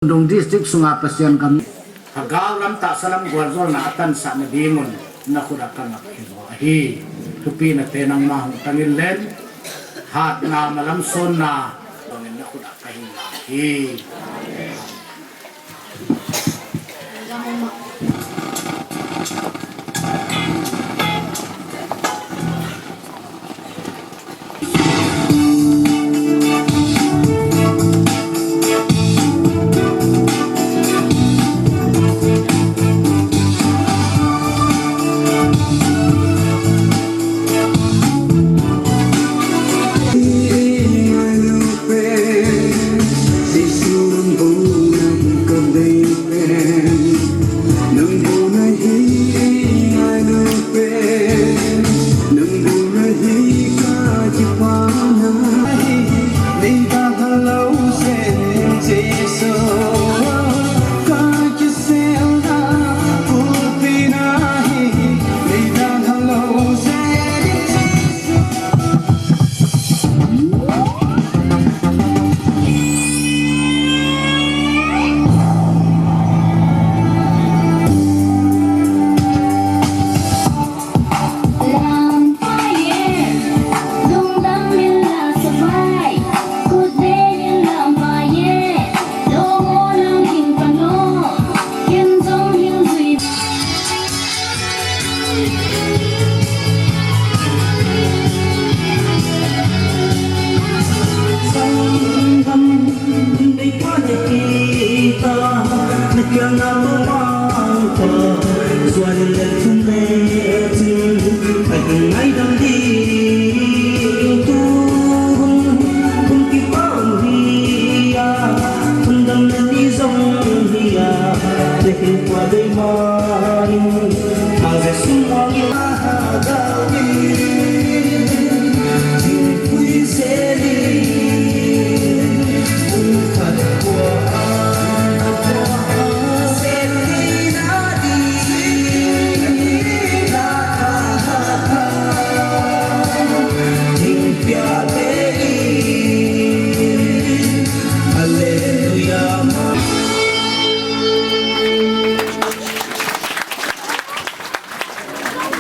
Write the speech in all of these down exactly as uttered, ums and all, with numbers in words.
Lundung District sunga Pasian gam, Hagau lam, tahsa lam gualzawlna a tansah nadingun na khut ah ka ngak hi zaw ahi. Thupinate nangmah hong tang in len, hatna, malam sawnna dongin na khut ah ka hing ngak hi.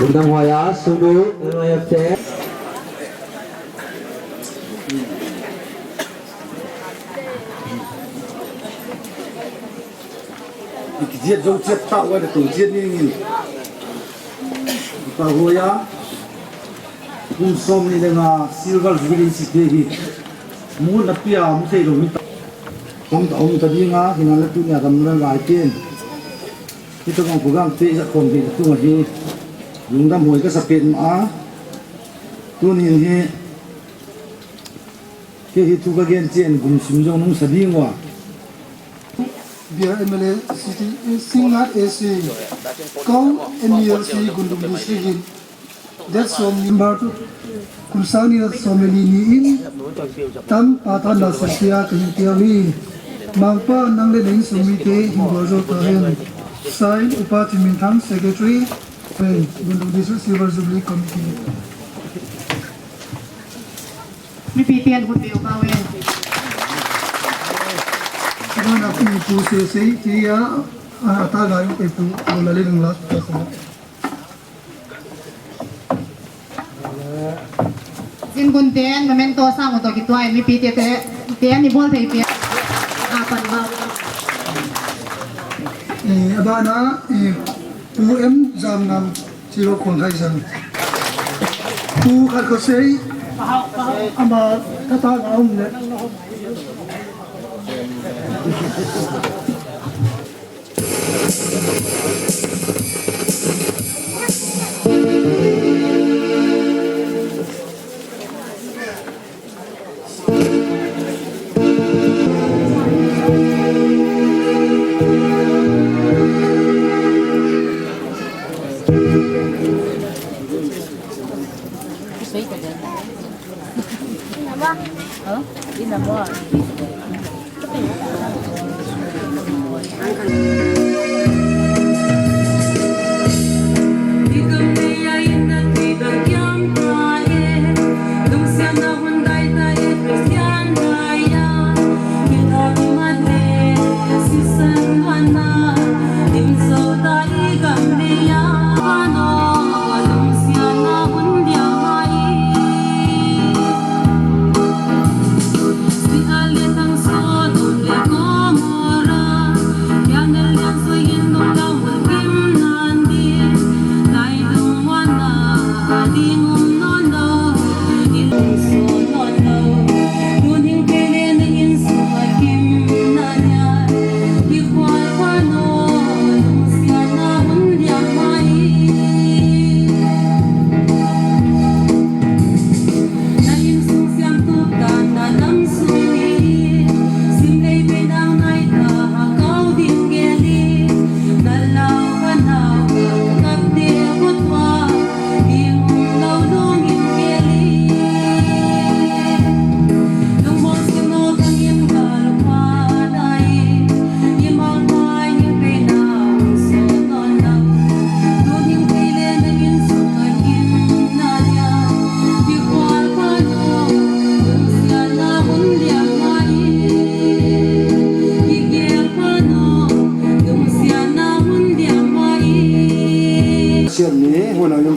Lungdam huai a, sungdu, N Y F te. I kiziat zo ciat tah uh a, na tung ciat ni ngin. I pa huai a, kum sawm nih le nga silver jubilee si te hi. Mu na pia mu thei lo mi ta. Kong ta om ta ding a, hi na la tu nia gam na lai ken. Hi ta kong program te i sa kong hi na tu hi. Lungdam huai ka sa pet ma a. Tu ni hi. Kei hi thu ka gen cian gum sim zong nung sa ding ua. Biar M L A, City, eh, Singngat A C, Kau M L C, Gundung District in, date sawm ni, March, kum sang nih le sawm le li ni in, tam pa tan na sa sia ka hin tiau hi. Mangpa nang le na inn sung mite hin gualzo ta hen. Sign, Upa Cin Min Thang, Secretary, Gundung District Silver Jubilee Committee. Mipi pian hun beu pau e. Mana pi pu se se ti a, a ta ga yu pe pu lo la le lang la ta sa. Zin gun ten memento sang to ki tuai mipi te te te ni bol thei pian. A pan ba. Eh, abana, eh, Pu M Zam Ngam. Siro kong khai sang. Pu khat ko sei. Ama kata na um le.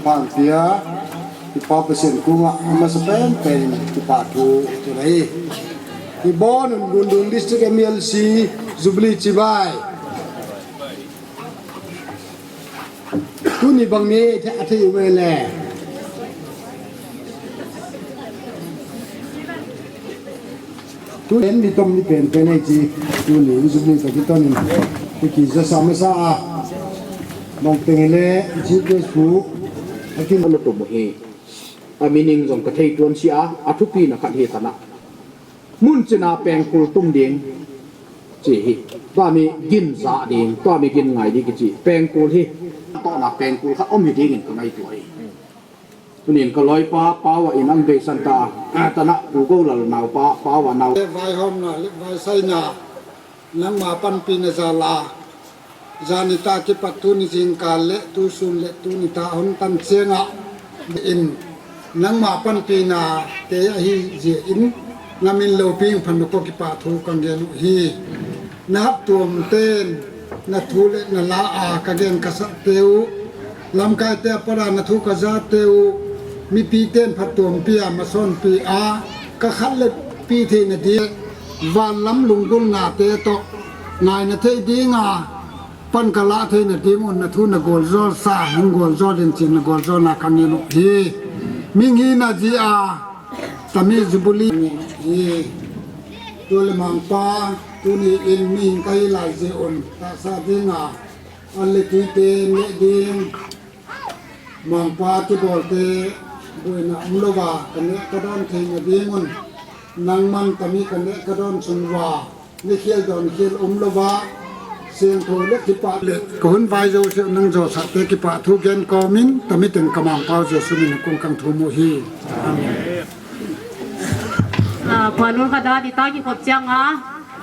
Pangpia, i Pa Pasian kungah a masa penpen kipahthu tu na hi. I bawn un Gundun District M L C Jubilee cibai. Tuni bang ni a thei uh ve le. Tu en ni tom ni penpen ei ci. Tuni in sum ni ta ki ton in. Ki za sa masa a. Mong teng le ci Facebook. A kin lo tum hi. A meaning zong ka thei tuan si a, a thupi na khat hi ta na. Mun cina pengkul tum ding ci hi. Tua mi gin za ding, tua mi gin ngai ding kici. Pengkul hi. Tawh na pengkul khat om hi dingin ka ngai tua hi. Tunin ka lawipa Pau a in ang beisan ta, ah, ta na Pu Go Lal naupa, Pau a nau. Vaihawmna le vaisaina, nangma panpina zala, zani ta kipat tuni zingkal le tusun le tuni ta hong tan ciangah in nangma panpina te ahi zia in na min lopi phan ko kipahthu ka gen uh hi. Na hap tuamten na thu le na la a ka gen ka sate uh, lamkaite a para na thu ka zate uh, mipi ten phat tuampi a masawnpi a ka khat le pi theihna ding, vanlam lunggulnate tawh ngaina thei dinga pan ka lah theihna ding un na thu na gualzawl sa, hong gualzawl ding cin na gualzawlna ka ngen uh hi. Ming hi na zi a tami Jubilee hi. Tu le Mangpa, tuni in mihing ka hi lai zi un tahsa dinga an le tuite neh ding, Mangpa kibawlte buaina om lo a ka neh ka dawn theihna ding un nangman tami ka neh ka dawn sung va ni khial dawn khial om lo a siangtho le kipah le ka hun vai zo siah nang zawsate kipahthu gen kawmin tami teng ka Mangpau Jesu min kong kang thu mu hi. Amen. Ah, puanul khat a dita kikhop cianga,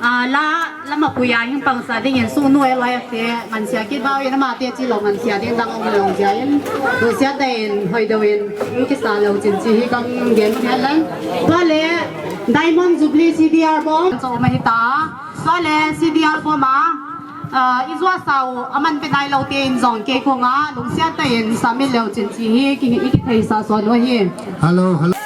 ah, la, la mapui a hing pangsa dingin sunu e loi akte ngansia kibau in amate ci lo ngansia ding dang om lo zia in lusia te in hoi do in lu kisa lo cin ci hi kang gen khian lang. Tua le Diamond Jubilee C D R bom so ma hita. Tua le C D R bom a, ah, i zuasa uh a man pe nai lo te in zong kei konga lungsia te in sa min lo cin ci hi ki, i kithei sa suan uh hi. Hello, hello.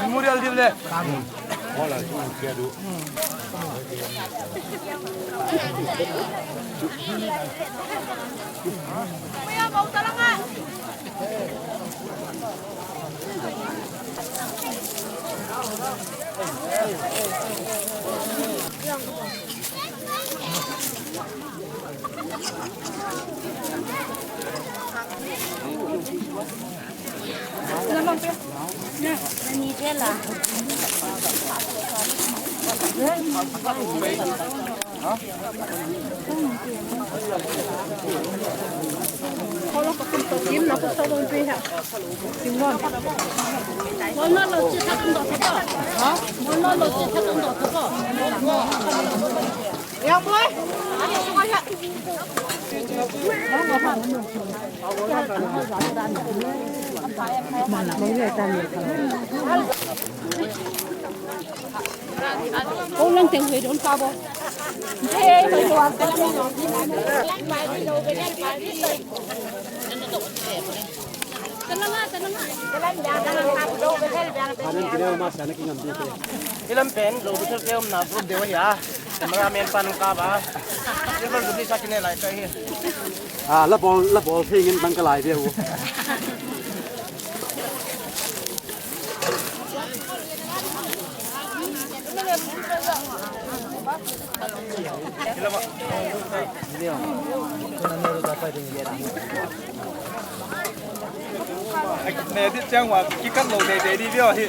Memorial Day le. Hi lam pen lo Bethel te omna group deuh ahi a, cameraman pan kap a, silver jubilee sa kine lai ka hi. Ah, la bawl, la bawl thei ngin tang ka lai deuh. Ne dit ciang wa kikat lo dei dei di vio hi.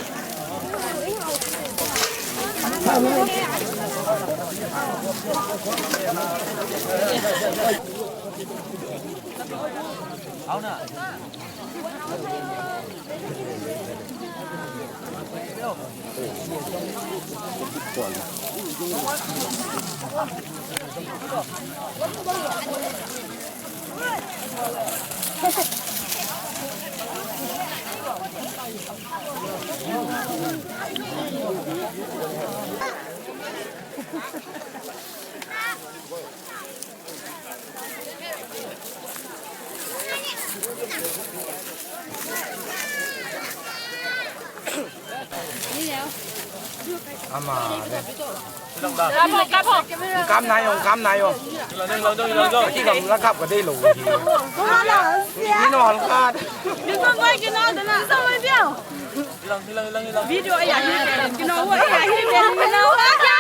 Ama le. Kap, kap, kap. Kap nai ong, kap nai ong. Ki kam la kap ka dei lo. Ni no hal ka. Ni ko ko ki no da na. Sa mai biao. Video a ya hi pen, kino a ya hi pen, kino a ya.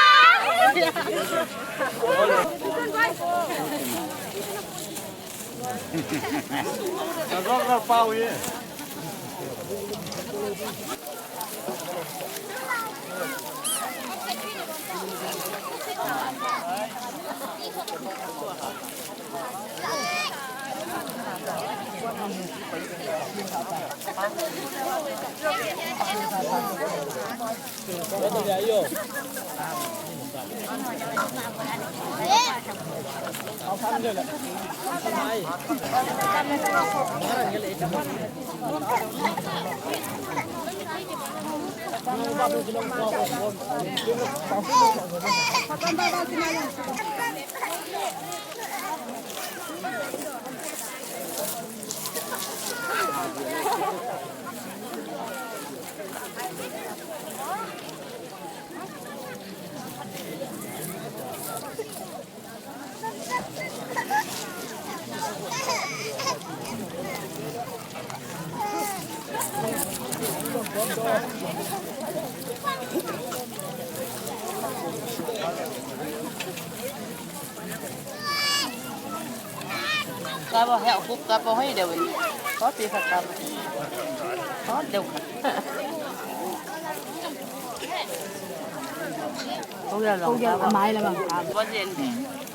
Ka gawr gawr pau hi. Kapa heh, kuk kapa hoi deuh in. Kua pi khat kapa. Kua deuh khat. Kua deuh long kapa. Kua deuh long kapa. Kua deuh long kapa.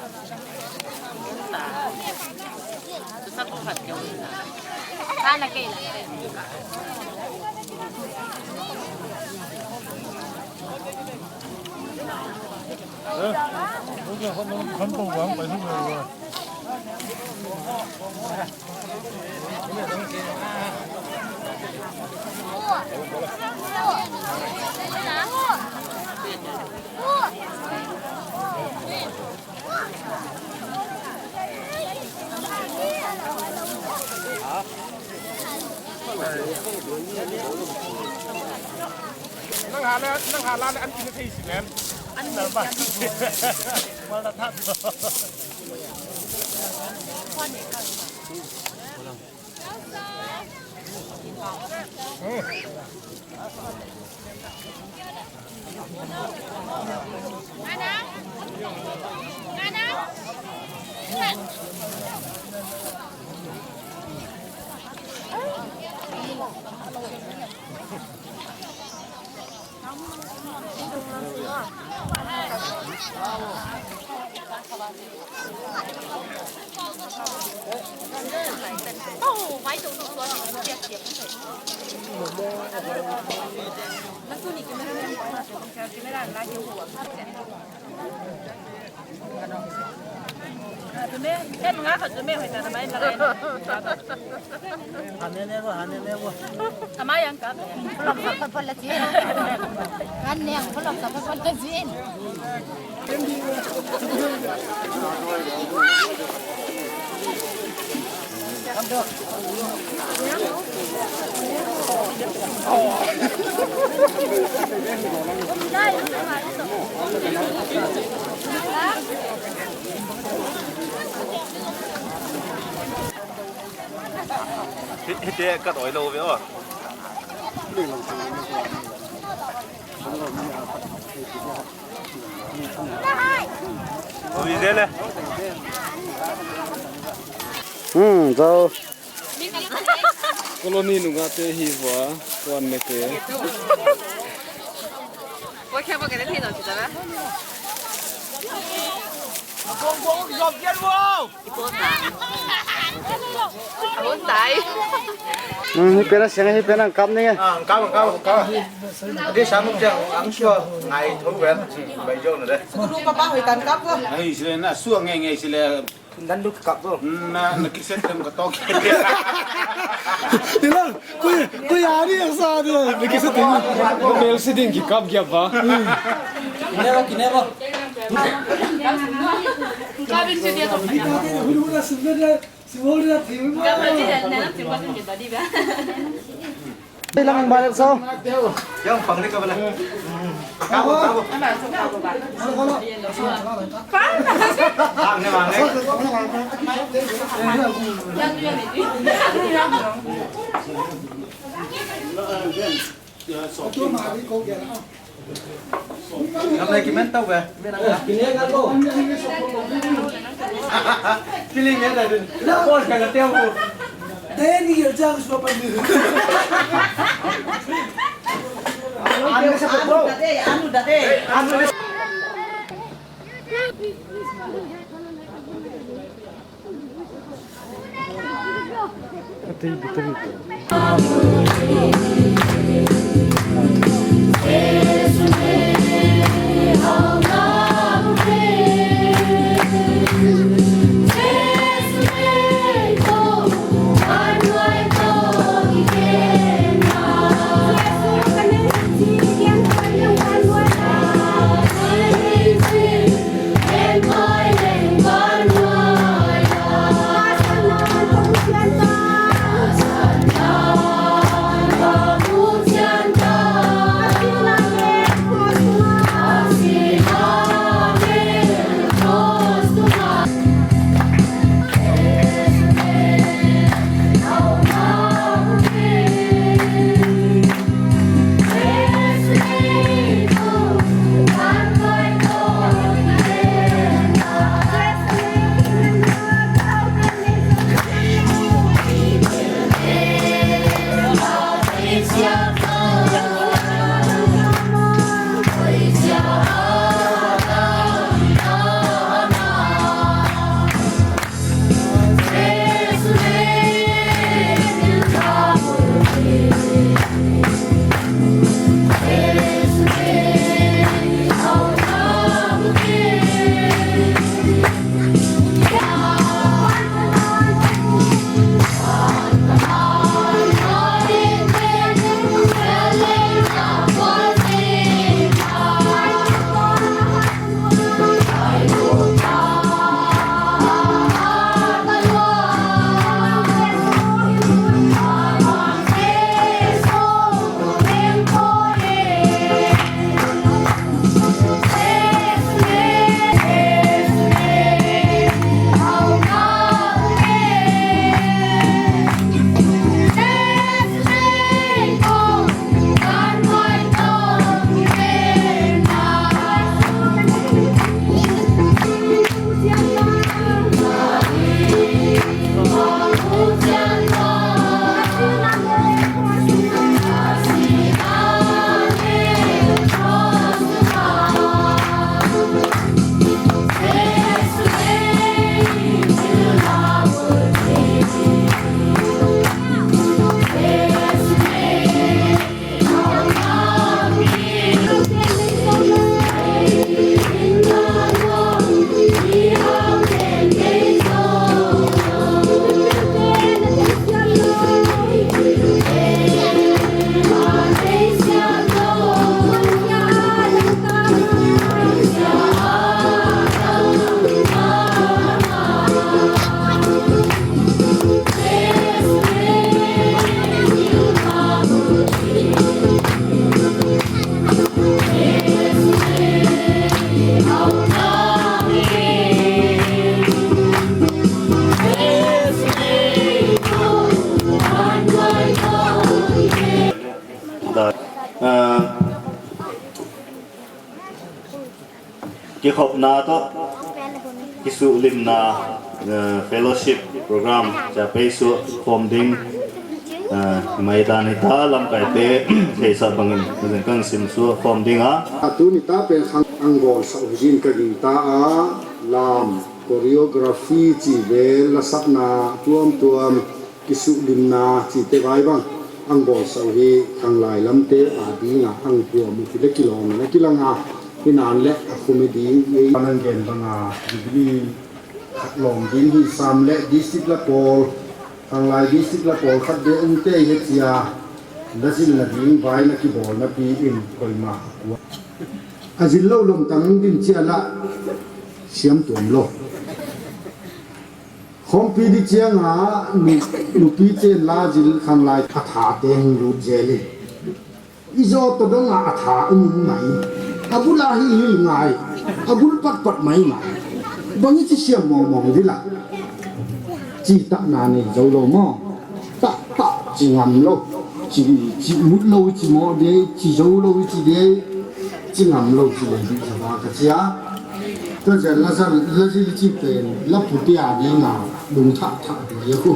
Nang ha le, nang ha la le an kin thei si len. An na ba. Mal na that. Hih, hih te kat oi lo ve aw. Oi ve le. Hmm, zo. Colony nungah te hi vua, tuan mete. Hih pen a siang, hih pen ang kap ning e. Ah, ang kap, ang kap, ang kap. Adi sa muk ciang ang sua ngai tho ven. Bai jo na de. Sukulu papa hoi tan kap ko. Ai, sila na sua ngai ngai sila. Dan duk kap ko. Na, na kiset dan ka tok. Ilang. Koi, koi a ni a sa dia. Ni kisa ting. Mel si ding ki kap gia ba. Kineva, kineva. Kap in si dia to. Hulu na sumber dia. Simol dia. Kap in si dia. Nana simol dia tadi ba. Ilang balik so. Yang pang ni ka bala. Anu date, anu date. Kikhopna tawh kisuhlimna, eh, fellowship program ca pei suah khawm ding, eh, maidan hi ta, lamkaite theihsah bangin mazen kan sim suah khawm ding a. A tu ni ta pen khang ang bawl sa uh hi din ka ging ta a. Lam, choreography cih ve, lasakna tuamtuam, kisuhlimna cihte vai bang ang bawlsa uh hi. Khanglai lamte a dinga ang huam uh hi le kilawm in a kilanga, hi nan le a khum hi ding ei. Nan gen banga Jubilee khat lawm ding hi sam le district la pawl, Khanglai district la pawl khat be umte hi cia, la zilna ding vai na kibawlna pi in koima a kua. A zil lo lomtang din cia lah siam tuam lo. Khawmpi di cianga nu-, nupi cen la zil Khanglai a thate hong lut zel in. I zaw tawh dongah a tha i min ngai. A bul ah hi hil ngai. A bul patpat mai ngai. Bang i ci siam mawngmawng dila. Ci takna nei zo lo maw? Taktak ci ngam lo. Ci, ci mut lo ci mawh dei, ci zo lo ci dei. Ci ngam lo ci lei dih zaba ka cia. Tua cian la zan, la zil ci pen, la putia dei na, lung thak thak dei a khu.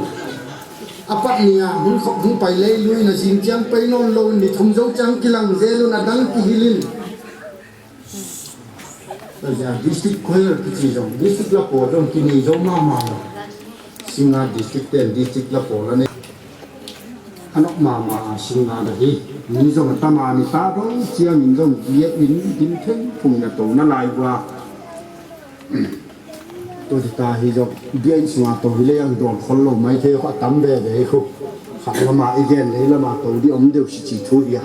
A pat ni-a hun khop hun pai lei lui na zing ciang pai nawn lo in ni thum zo ciang kilang zel un a dang kihilin. Tua zia district choir kici zong, district la pawl zong kinei zo mahmah lo. Singa district ten district la pawl a nei. A nok mahmah a singa dah hi. Ni zong a tama ni ta do ciang in zong bia in din theng phung na to na lai gua. Tua ti ta hi zong bia in sunga to hi lei ang dawn khol lo mai thei kho a tam veve hi khu. Khat lama i gen lei lama to di om deuh si ci thu hi a.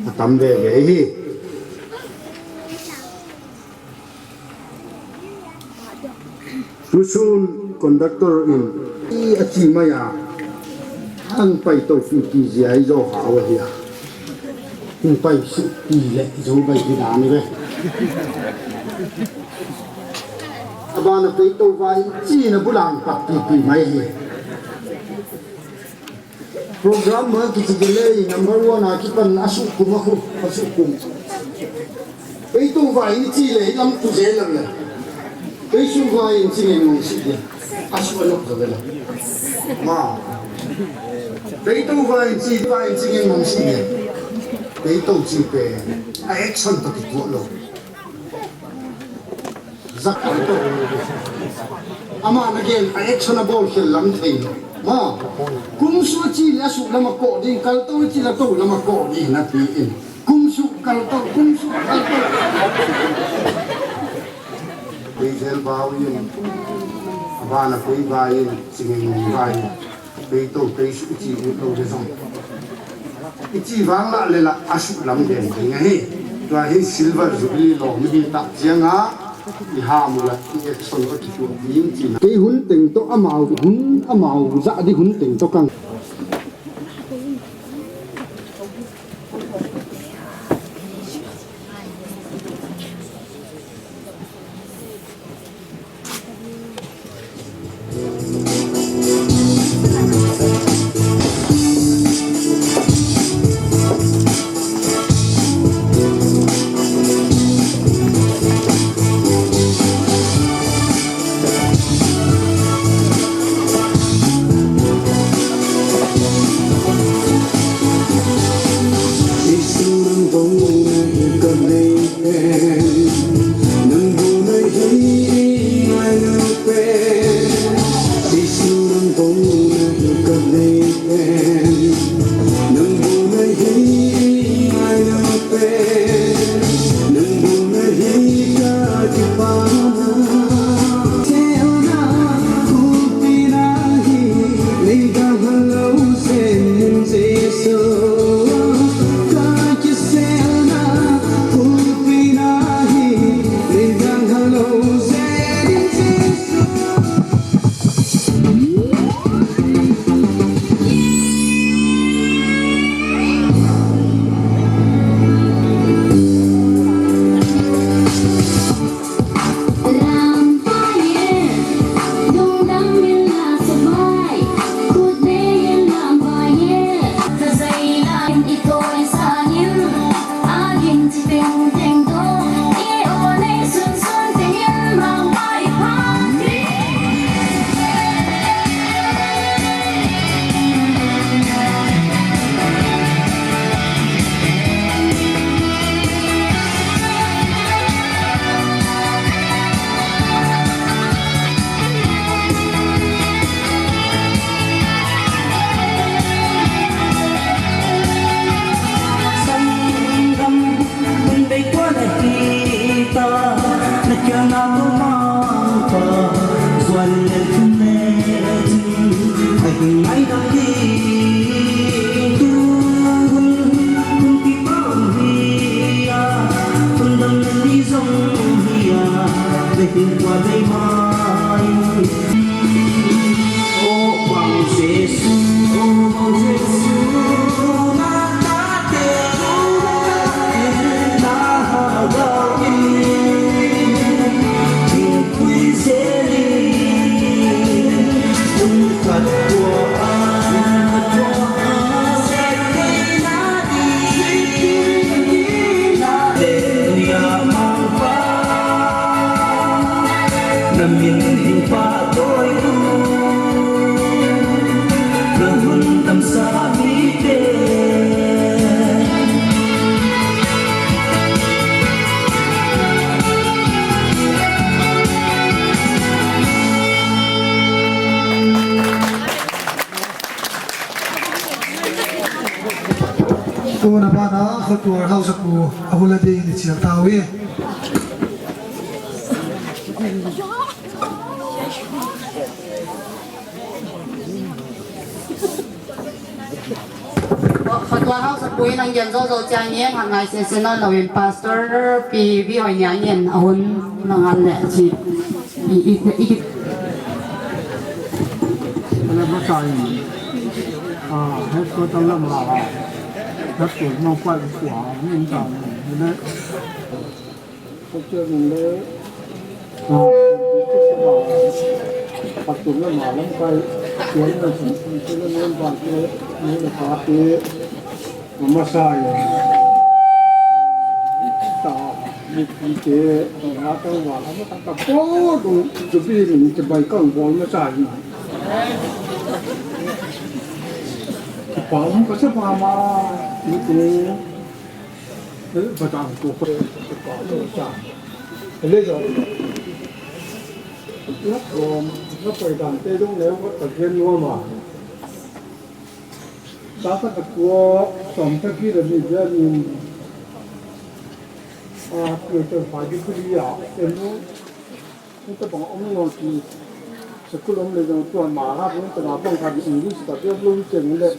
A tam veve hi. Tusun conductor in i a ci mai a. Ang pai to pi pi zia i zo ha wa hi a. Ang pai su pi le zo pai pi da ni ve. A ba na pei to vai ci na bulang pat pi pi mai hi. Program ma kici ke lei number one a kipan a su kum a khu, a su kum. Pei to vai ni ci lei lam tu ze lam le. Pei su vai ni ci ngei ngong si dia. A su a nok zo ve la. Ma. Pei to vai ni ci, vai ni ci ngei ngong si dia. Pei to ci pe. A action to ki ko lo. Zak kal to. Amah na gen a action a bawl khel lam thei lo. Ma, kum su a ci le a su lam a kawh ding, kal to a ci le a to lam a kawh ding na pi in. Kum su kal to, kum su kal to. Pei zel bau in, a ban a pei bai in, singing bai in. Pei to, pei su i ci ut lo le zong. I ci vang lah le lah a su lam den ding ahi. Tua hi Silver Jubilee lawm hi tak cianga i ham uh lah i action uh a kituak ding cina. Kei hun teng tawh amau hun, amau zah di hun teng tawh kang. Tuna banah Khuatuar Hausapu a hula ding i cial ta uh hi. Khuatuar Hausapu in hong gen zawhzawh ciangin hang ngai sese nawn loin Pastor Pi Vihoiniang in a hun na ngal leh ci. I, i, i, i. Ala masa in, ah, headquarter lam ah, headquarter mau pai kua, min ta, le. Patung lama lamkai, tuan na sung sung sila ngan bang sila ngan na pate, mama sai. Ta, mukite, ta tang wa, ama ta ta po dung, tu bi min te bai kang bol ma sai. Pau ka sa mama, itu. Patang ko ko ko ko sa. Ele jo. Nak rom, nak pai dan te dong leo ka gen lo ma. Ta ka ko som ta ki da ni ja ni. A, ko ta pa ji ku ya. Elo. Hih tabang om lo ti, sakul om le zong tuan ma ha, hih tabang bang khat English ka biak lo hi teng le.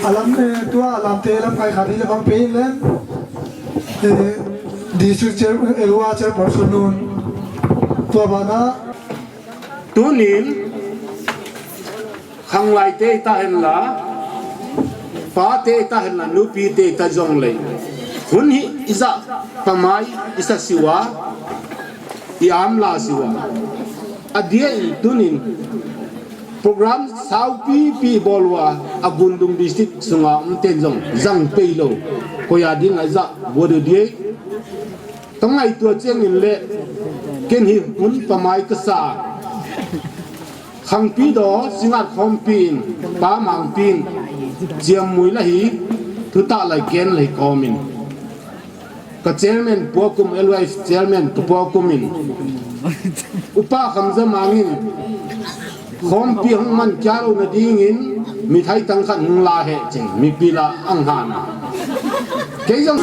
A lam, eh, tua a lamte lamkai khat hi le bang pe in len, eh, District Chair, eh, Elua Chairperson nun tua banah. Tunin khanglaite i ta henla, pate i ta henla, nupite i ta zong lei, hun hi i zah pamai i sa siwa, i amla siwa. A dia in tunin program saupipi bawl uh a, a Gundung District sunga omten zong zang pei lo. Koi a ding a i zah buat uh dia. Ka ngaihtuah ciangin le ken hi hun pamai ka sa a, Khangpi daw Singat khawmpi in Pa Mangpi in ciammui la hi, thutah lai gen lai kawmin ka chairman Pua Kum, L Y F chairman ka Pua Kum in Upa Kham Za Mang in khawmpi hong man kia lo nadingin mithai tang khat hong la heh cin mipi la ang hana kei zong